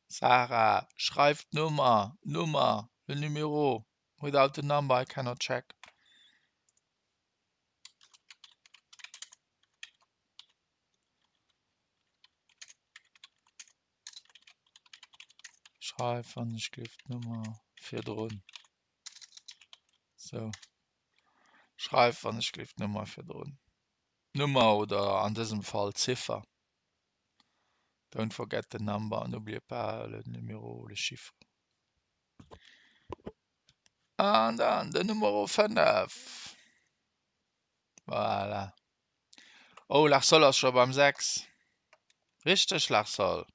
Sarah, schreif d'Nummer, Nummer, le numéro. Without the number I cannot check. Schreif wann ech gleef d'Nummer virdrun. Sou. Schreif wann ech gleef d'Nummer virdrun. Nummer oder an dësem Fall Ziffer. Don't forget the number, n'oubliez pas le numéro, le chiffre. An dann den Numéro 5. Voilà. Oh, Larsol ass scho beim 6. Richteg, Larsol.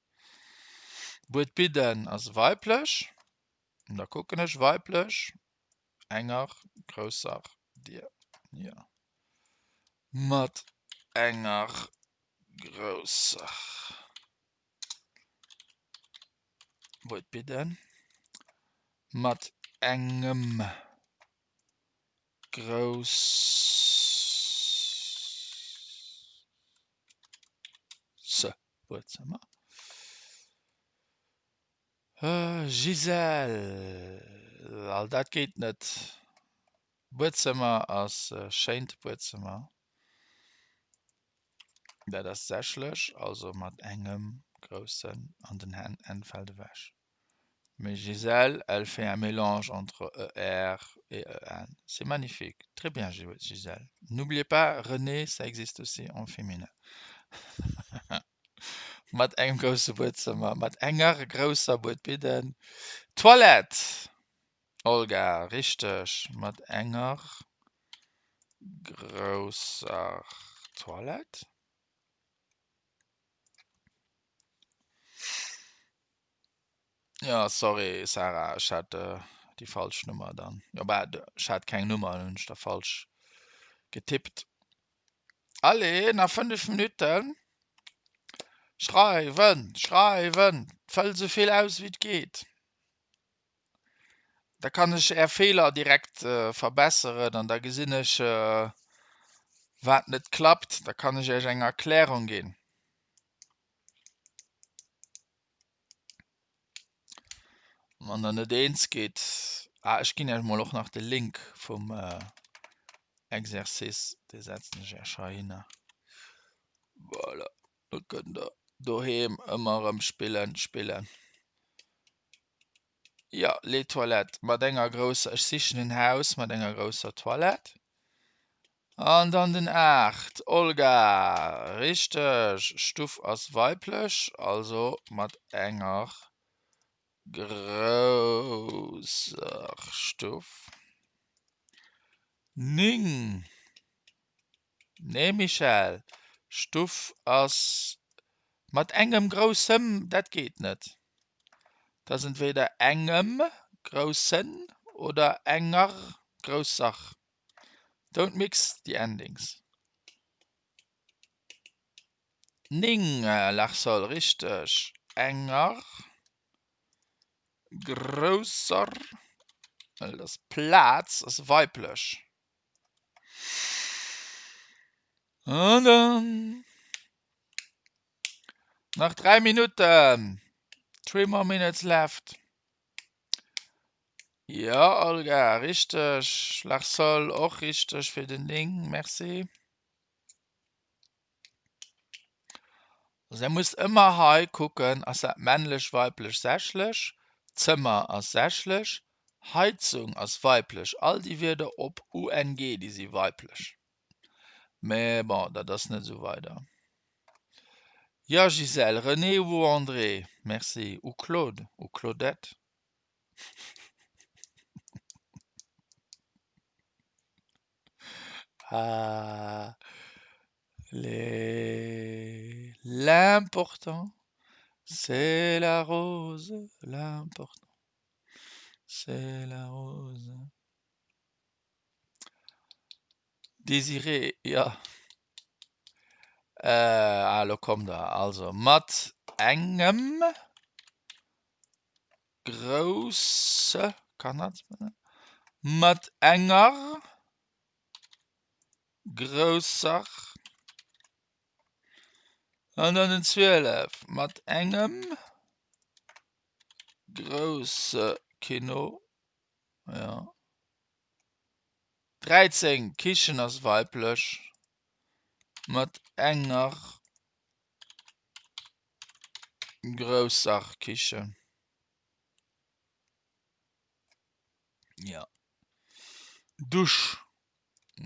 Buedbidden ass weiblech. Und da kucken ech weiblech. Enger grousser Dier. Ja. Mat enger grousser Buedbidden. Mat engem grousse Buedzëmmer. Gisèle, all dat geet net. Buedzëmmer ass schéint Buedzëmmer. Dat ass sächlech, also mat engem groussen an den N fält ewech. Mais Gisèle, elle fait un mélange entre ER et EN. C'est magnifique. Très bien, Gisèle. N'oubliez pas, René, ça existe aussi en féminin. Mat engem grousse Buedzëmmer, mat enger grousser Buedbidden. Toilette! Olga, richteg, mat enger grousser Toilette. Ja, sorry Sarah, ech hat déi falsch Nummer dann. Jo, bah, ech hat keng Nummer, dann hunn ech der falsch getippt. Allez, nach 5 Minutten. Schreiwen, schreiwen, fëllt esou vill aus wéi et geet. Da kann ech är Feeler direkt verbesseren an da gesinn ech wat net klappt. Da kann ech iech eng Erklärung ginn. Wann der net eens gitt, ah ech ginn iech mol och nach de Link vum Exercice, dee setzen ech iech heihinner. Voilà, da kënnt der doheem ëmmer erëm spillen, spillen. Jo, les toilettes mat enger grousser, ech sichen en Haus mat enger grousser Toilette. An dann den 8, Olga, richteg, Stuff ass weiblech, also mat enger grousser Stuff. 9, nee Michèle, Stuff ass mat engem groussem, dat geet net. Dat ass entweder engem groussen oder enger grousser. Don't mix the endings. 9, Larsol, richteg. Enger grousser, well et ass Plaz, ass weiblech. An dann nach 3 Minutten. Three more minutes left. Jo Olga, richteg. Larsol och richteg fir den Ding, merci. Also der musst ëmmer hei kucken, ass dat männlech, weiblech, sächlech? Zëmmer ass sächlech, Heizung ass weiblech, all déi Wierder op UNG, déi si weiblech. Mä bon, dat ass net esou weider. Jo Gisèle, René ou André, merci, ou Claude ou Claudette. Ah, les... L'important, c'est la rose, l'important, c'est la rose. Désirée, jo. Ah, elo kommt der. Also, mat engem grousse, kann dat, mat enger grousser, an dann den 12, mat engem grousse Kino, jo. 13, Kichen ass weiblech, mat enger grousser Kichen. Jo. Dusch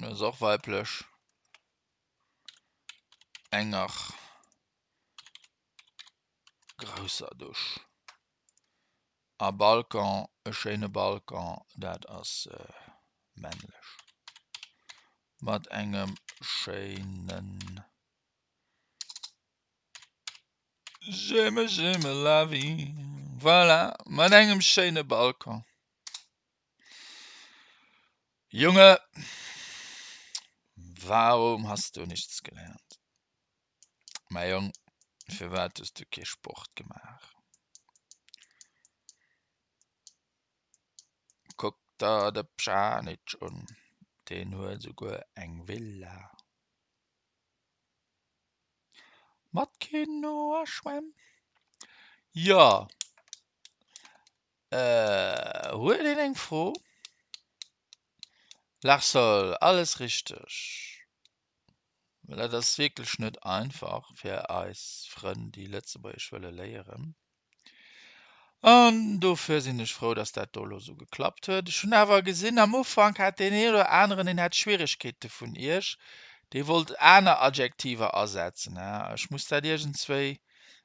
ass och weiblech, enger grousser Dusch. A Balcon, e schéine Balcon, dat ass männlech. Mat engem schéinen J'aime, j'aime la vie, voilà, mat engem schéine Balcon. Junge, warum hast du nichts gelernt? Mäi Jong, firwat hues du kee Sport gemaach? Kuck der de Pjanic un, deen huet esouguer eng Villa mat Kino a Schwämm. Jo, huet een eng Fro? Larsol, alles richteg. Well dat ass wierklech net einfach fir eis Frënn, déi Lëtzebuergesch wëlle léieren. An dofir sinn ech frou, dass dat do elo esou geklappt huet. Ech hunn awer gesinn, am Ufank hat deen een oder aneren, deen hat Schwieregkeete vun Iech, dee wollt aner Adjektiver asetzen. Ech muss dat iergendswéi.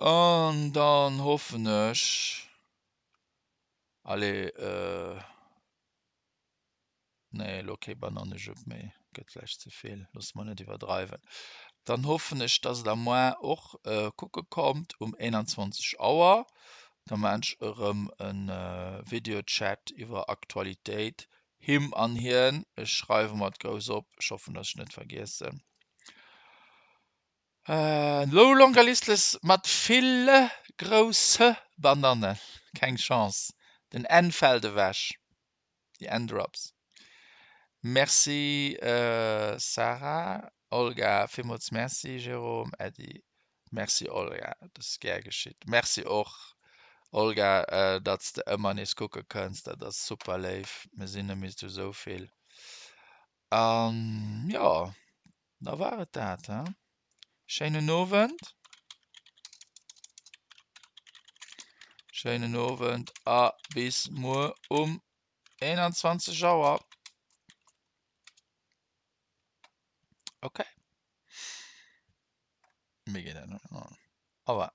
An dann hoffen ech, allez, nee, elo kee Banannejupp méi, gëtt vläicht ze vill, loosse mer net iwwerdreiwen. Dann hoffen ech, dass der moar och kucke kommt um 21 Auer. Da maan ech erëm e Videochat iwwer Aktualitéit, him an hien. Ech schreiwe mer et grouss op, ech hoffen, dass ech net vergiessen. No longer listless mat ville grousse Banannen. Keng Chance, den N fällt ewech, déi N-Drops. Merci Sarah, Olga, villmools Merci Jérôme, Äddi, Merci Olga, dat ass gär geschitt. Merci och Olga, datt s de ëmmer nees kucke kënns, dat ass super léif, mir sinn nemmi zu esou vill. An jo, da war et dat, he? Schéinen Owend. Schéinen Owend a bis muer um 21 Auer. Okay. Mir ginn dann. Au revoir.